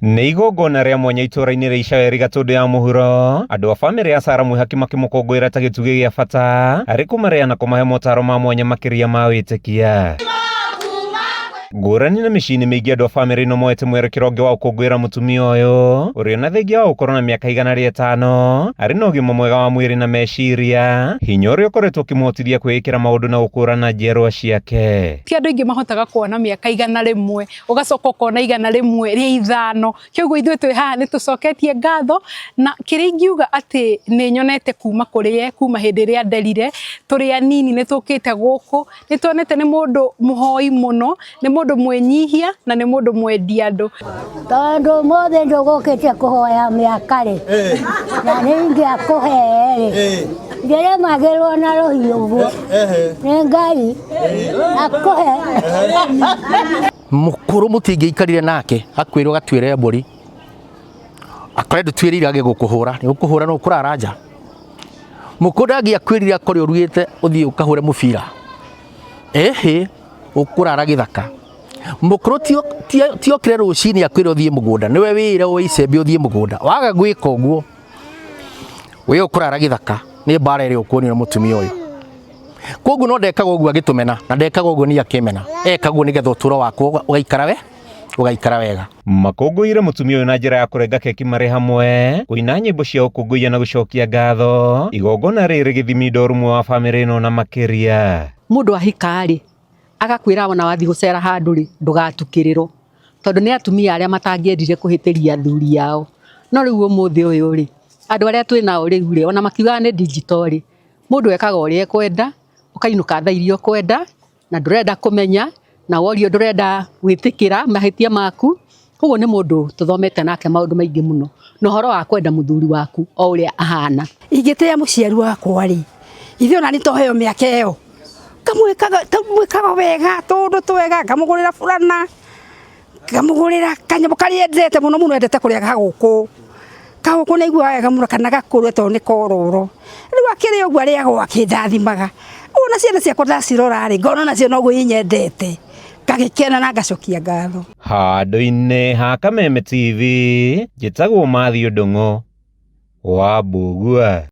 Nĩ igongona rĩa mwanya itũũra-inĩ rĩa Icaweri Gatũndũ ya mũhuro, andũ a bamĩrĩ ya Sarah Mwĩhaki makĩmũkũngũĩra ta gĩtugĩ gĩa bata harĩ kũmarĩa na kũmahe motaro ma mwanya makĩria ma wĩtĩkia. Ngũrani na mĩciĩ-inĩ mĩingĩ andũ a bamĩrĩ ĩno moete mwerekera ũngĩ wa gũkũngũĩra mũtumia ũyũ ũrĩa ona thengia wa gũkorwo na mĩaka 105 arĩ na ũgima mwega wa mwĩrĩ na meciria, hinya ũrĩa ũkoretwo ũkĩmũhotithia kwĩĩkĩra maũndũ na gũkũrana njiarwa ciake. Ti andũ aingĩ mahotaga kuona mĩaka 100 ũgacoka ũkona 105. Kĩoguo ithuĩ twĩ haha nĩ tũcoketie ngatho na kĩrĩa ingiuga atĩ nĩ nyonete kuma kũrĩ ye kuma hĩndĩ ĩrĩa nderire tũrĩ anini nĩ tũkĩte gũkũ nĩ tuonete nĩ mũndũ mũhoi mũno, nĩ mũndũ mwĩnyihia na nĩ mũndũ mwendi andũ. Tondũ ũmũthĩ ndũgũkĩte kũhoya mĩaka rĩ, na nĩ ingĩakũhe rĩ, ndĩrĩmagĩrwo na rũhiũ ũguo nĩ Ngai akũhe. Mũkũrũ mũtingĩikarire nake akwĩrwo gatuĩre mbũri akore ndũtuĩrĩire age gũkũhũra nĩ gũkũhũra no ũkũrara nja. Mũkũrũ ndangĩakwĩrire akore ũrugĩte ũthiĩ ũkahũre mũbira ĩhĩ ũkũrara gĩthaka. Mũkũrũ ti okire rũcinĩ akwĩre ũthiĩ mũgũnda nĩwe wĩre woe icembe ũthiĩ mũgũnda waga gwĩka ũguo we ũkũrara gĩthaka nĩ mbara ĩrĩa ũkuonio nĩ mũtumia ũyũ. Koguo no ndekaga ũguo agĩtũmena na ndekaga ũguo niĩ akĩmena ekaga ũguo nĩgetha ũtũro wakwa ũgaikara we ũgaikara wega. Makũngũĩire mũtumia ũyũ na njĩra ya kũrenga keki marĩ hamwe, kũina nyĩmbo cia ũkũngũiya na gũcokia ngatho, igongona rĩrĩ gĩthimi ndorumwe wa bamĩrĩ ĩno na makĩria. Mũndũ ahika rĩ, agakwĩra ona wathiĩ gũcera handũ rĩ, ndũgatukĩrĩrwo. Tondũ nĩ atumia arĩa matangĩendire kũhĩtĩria athuri ao. No rĩu ũmũthĩ ũyũ rĩ, andũ arĩa twĩ nao rĩu rĩ, ona makiugaga nĩ digital rĩ, mũndũ ekaga ũrĩa ekwenda, ũkainũka thaa iria ũkwenda, na ndũrenda kũmenya, na worio ndũrenda gwĩtĩkĩra mahĩtia maku. Koguo nĩ mũndũ tũthomete nake maũndũ maingĩ mũno, na ũhoro wa kwenda mũthuri waku o ũrĩa ahana. Ingĩtĩa mũciari wakwa rĩ, ithuĩ ona nĩ toheo mĩaka ĩyo, ngamwĩkaga wega tũũndũ twega, ngamũgũrĩra burana, ngamũgũrĩra kanyamũ karĩa endete mũno mũno endete kũrĩa gagũkũ. Kagũkũ nĩ aiguaga wega mũno kana gakũrwe tondũ nĩ kororo. Rĩu akĩrĩa ũguo arĩaga o akĩndathimaga. Ona ciana ciakwa ndacirora rĩ, ngona onacio noguo inyendete, ngagĩkena na ngacokia ngatho. Handũ-inĩ ha Kameme TV, njĩtagwo Matthew Ndung'u wa Mbũgua.